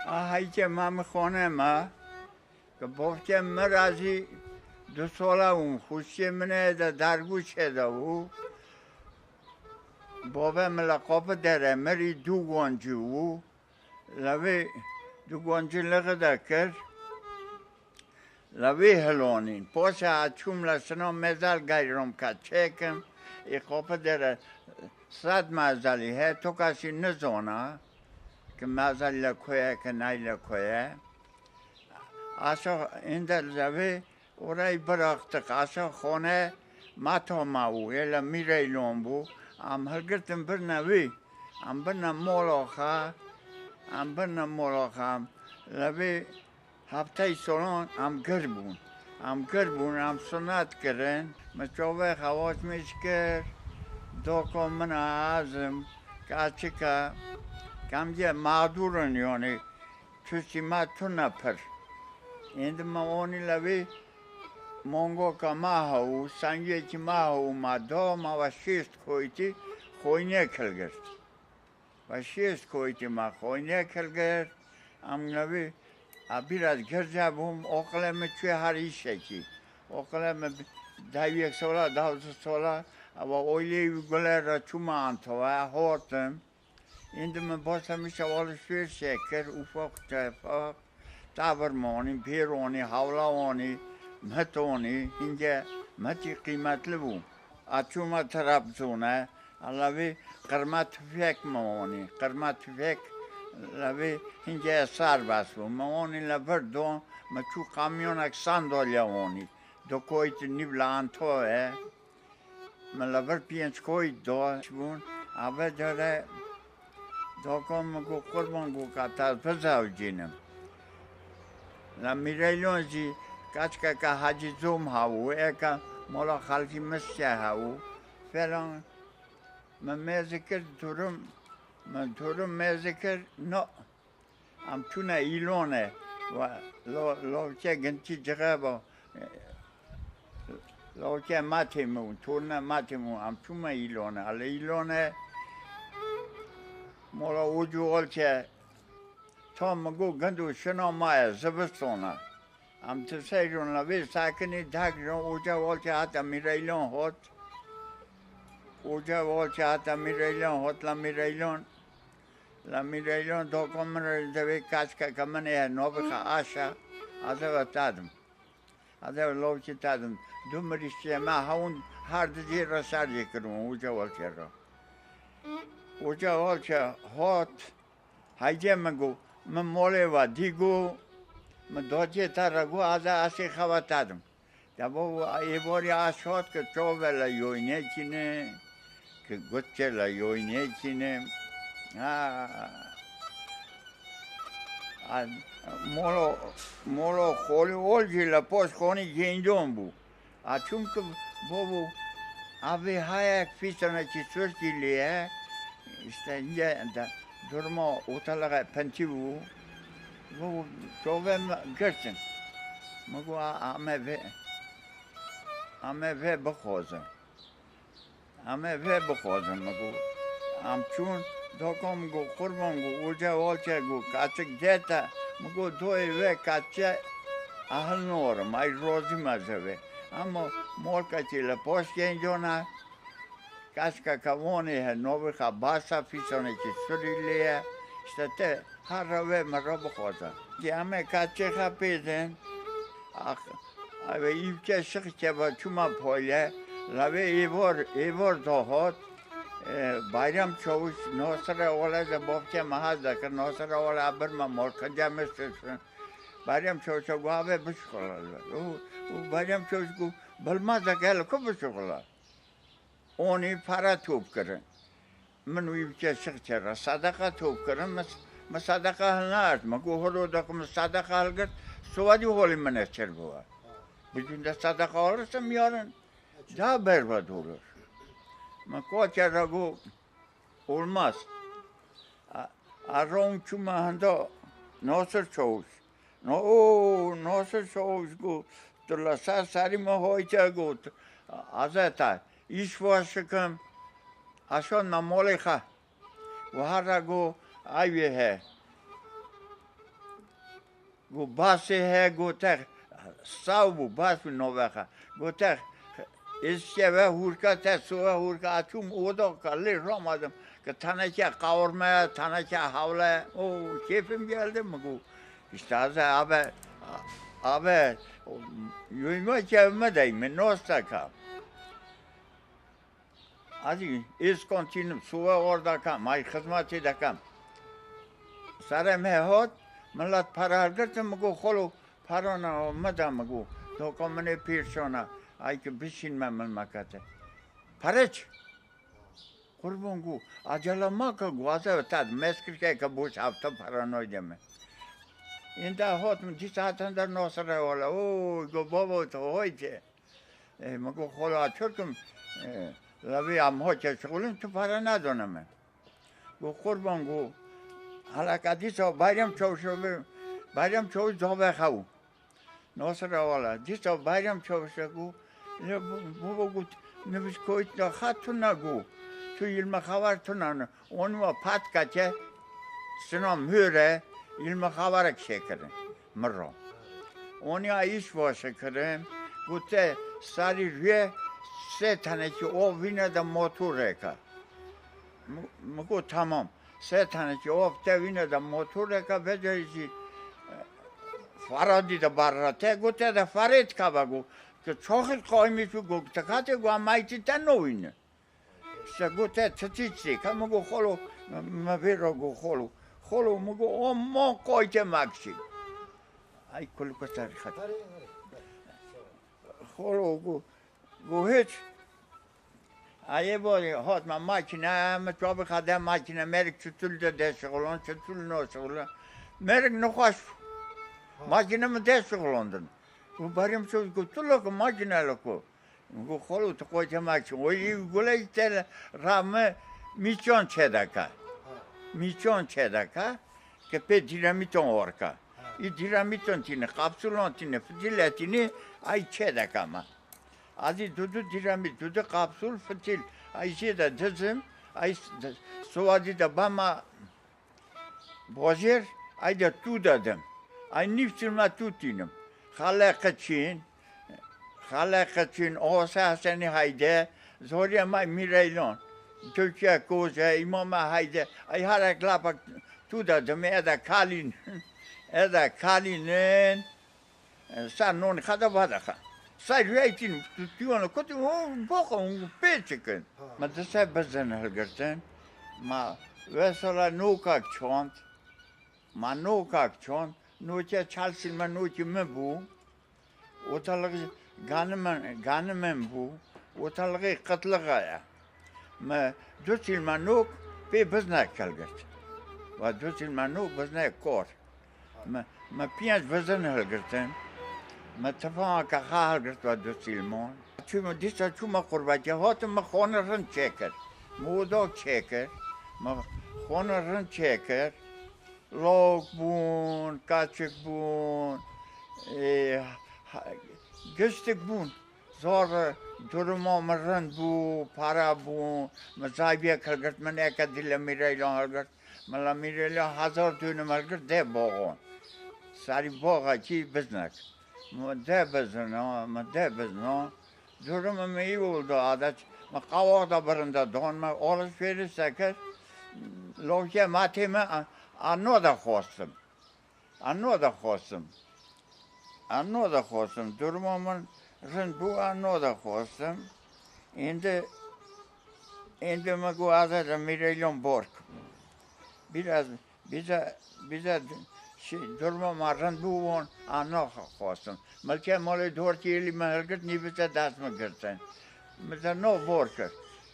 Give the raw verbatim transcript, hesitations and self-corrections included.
A heyke mamî xone me, ke bovke min razî du sola bûm, xuşiyê min ê de dergû çêde bû. Bove min li Qapidere mirî, du goncî bû. Levê du goncî lixide kir. Levê hilonîn. Poşa çûm le sino mezal geyrom ka çêkim. Ê Qapidere sed mezelî he, to kesî nizona ki mezal le ku ye, ki ney le ku ye. Aşa ênde levê orayî bıraktık. Aşa xone mata ma bû, ê le Mîreylon bû. Em hilgirtin birine wî. Em birine mola xwe. Em birine mola xwe. Em levê heftey solan em gir bûn. Em gir bûn, em sunet kirin. Min çavê xwe waşmîş kir. Doko min a ezim, kaçika, kem ye mağdurin yani. Tiştî me tune pir. Êndi me onî levî mongoka me hew, sengiyekî me hew, me da, me ve şêst koytî xoyniyek hilgirt. Ve şêst koytî me xoyniyek hilgirt. Em levî, a, biraz girce bûm, oqilê min çûye her îşekî. Oqilê min deh yek sola, deh sola, eva oylê wî gule re çûme Antova, hortim. Êndi min basa mişa alışverişê kir, ufak tefak, tavir monî, pêr onî, hawla onî, mhit onî, hinge mhitî qîmetli bû. A çûma Trabzonê, a levê qirma tüfek mi onî, qirma tüfek levê hinge serbest bû. Mi onî le vir don, mi çû kamyonek sandalye onî. Du koyt nîv li Antoye. Min li vir pênc koyt doş bûn. Ave care dokan min got, "Qurban," got, "ka te bizewicînim." La Mîreylon jî keçkeke Hecî Zom hebû, êka mola xelkî Misye hebû. Falan min mêze kir, durum, min durum mêze kir, no. Em çûne Îlonê, we lo-, lawkê gintî cixê bo, lawkê Matê min, torna Matê min, em çûme Îlonê. Li Îlonê mola Ocê Olçê, tam min got, gindo şino maye, zivistona. Em ti sey jon li vê sekinî, deh jon Ocê Olçê hate Mîreylon hot. Ocê Olçê hate Mîreylon hot, la Mîreylon La Mîreylon doko min re devê kaçkeke min ê novî xwe aşa, ez ê ve tedim. Ez ê ve lawkî tedim. Du mirîşkê me hewin her du jê re şerjê kirin, Ocê Olçê re. Ocê Olçê hot, heycê min got, min molê ve dî got, min docê te re got, ez ê aşê xwe ve tedim. Debo êvarî aşot ki çove le yoynekîne, ki gutçe le yoynekîne. Ha. A, molo, molo xolî ol jî le poş xonî gêndon bû. A çimkî bobo avê hayek fîsonekî surkî lê ye. Îşte ince de durma otelere pentî bû. Got, çovê min girtin. Min got, "A, ame vê, ame vê bixwazin. Ame vê bixwazin." Min got, em çûn, doko min got, "Qurban," got, "Ocê Olçê," got, "kaçik dê te." Min got, "Doyê vê kaçe ahil norim, ay rozî me zevê." Ama molkekî li poş gêncona, Kaşkeke vonê he, novî xwe basa, fîsonekî surî lê ye. Îşte te her re wê min re bixwaze. Cî em ê kaçê xwe pêdin. Ax, ev îvke şixke ve çûma poyle. Levê êvor, êvor dohot. E, Bayram Çavuş, Nasirê Ole de bavke me hez dekir. Nasirê Ole bir me mol, qince me sirsin. Bayram Çavuş got, "Avê bişuxula." Û, û Bayram Çavuş got, "Bilmazek hele ku bişuxula." Onî pere top kirin. Min wî bike şixçe re sedeqa top kirin, min, min sedeqa hilnehirt. Min got, "Holo de ku min sedeqa hilgirt, siwedî holî min e çir biwe." Bicûnde sedeqa alırsa miyarin daha berbat olur. Min koçe re got, "Olmaz." A, a ron çûme henda Nasir Çavuş. No, Nasir Çavuş got, "Tu li ser serî me hayte," got, "ez ê te îş baş bikim." Aşan me malê xwe. Û her re got, "Ew ê he." Got, basê he, gote, saw bû, bas bû novexa. Gote, êzişke ve hûrka te, sowe hûrka, a çûm oda ka lê ramadim ki teneke qawurme, teneke hawle. O, keyfim geldi, mi got, işte az abi, abi, yoyma ke me dey, mi nosta ka. Azî êz kontînim, sowe orda kam, ay xizmetê dekem. Serê me hot, milet para hilgirtin, mi got, xolo, para na, me da, mi got, doka min ê pêrşana, ay ki bişîn me milmekete. Pere çi? Qurban got, acele make, got, ez eve te meskirke ke boş hafta para noyde me. Ênde hot min dîsa hatan der Nasir e wala, oy, got, babo, tu hoy te. E, min got, "Xola Tirk im, e, levê em hoke şixulin, tu pere nedane me." Got, "Qurban," got, "heleka dîsa Bayram Çawiş bi, Bayram Çawiş zave xew." Nasir e wala, dîsa Bayram Çawiş e got, "Lê bu, bu, bu," got, "nivîskoyî te xat tune," got, "tu yilme xeber tune ne." Onî wa pat kete, sina mure, yilme xeberek çêkirin. Min ra. Onî ya îş baş kirin, gote, "Sarî rûye sê tenekî ov vîne de motoreke." Mi, mi got, "Tamam." Sê tenekî ov te vîne de motoreke, veceyî jî, e, Faradî de barra te, gote de Farê tika ve got, ki çaxir qaymî çû got, "Tikatê got, em aytî te novîne." Îşte gote, "Ti tî çi?" Ka min got, "Xolo, me vê re got, xolo." Xolo min got, "O ma qaytê me kişî." Ay kulku serî xet. Xolo got, got, "Hiç." Ayê bo hat me makine, mi çabi xade makine, merik çitul de de şixulon, çitul no şixulon. Merik nixweş. Makine mi de şixulondin. Got, "Barim ço," got, "Tu loko makine loko." Got, "Xolo, tu qoyte me çi?" O yî gule îşte ra mi mîçon çêdeke. Mîçon çêdeke, ke pê dîremîton orka. Î dîremîton tîne, kapsulon tîne, fitîle tîne, ay çêdeke me. Azî dudu dîremît, dudu kapsul, fitîl, ay jê de dizim, ay s-, d-, suwadî de bama Bojêr, ay de tû dedim. Ay nîv çilme tû tînim. Xale Qeçîn, Xale Qeçîn, Ose Hesenî Hayde, Zoriye May Mîreylon, Tirkiye Koze, Îmame Hayde, ay herek lapek tû dedim, ede kalîn, ede kalînin. Ser nonê xwe de vedixe. Ser rûyê tîn, tu tîyon kutî, hûn boxin, hûn pê çikin. Me di ser bizin hilgirtin. Me wesala nokak çand. Me nokak çand. Nokê çel sîl me nokî min bû. Otelixî ganimên, ganimên bû. Otelixî qitlixa ye. Me du sîl me nok pê biznek hilgirt. Ve du sîl me nok biznek kor. Me, me pênc bizin hilgirtin. Me tifanga kexa hilgirt ve du sîlmon. Çûme dîsa çûme qurbetê, hatim me xane rind çêkir. Me odak çêkir. Me xane rind çêkir. Lawik bûn, keçik bûn, ê, ha, giştik bûn. Zor duruma min rind bû, pere bû. Me zayviyek hilgirt, min eke dî li Mîreylan hilgirt. Min li Mîreylan hezar dönüm hilgirt, deh boxon. Serî boxekî biznek. Min deh bizina, min deh bizina. Durum min î oldu adet. Min qawaq da birinda don, min alışveriş sekir. Lawkê matê min a, a no da xwestim. A no da xwestim. A no da xwestim. Duruma min rind bû, a no da xwestim. Êndî, êndî min got, ez ê li Mîreylan bork. Biraz, bize, bize şi-, duruma me rind bû, wan a no xwestim. Milkê malê dorkî êlî min hilgirt, nîvîse dest min girtin. Min de no bor kir.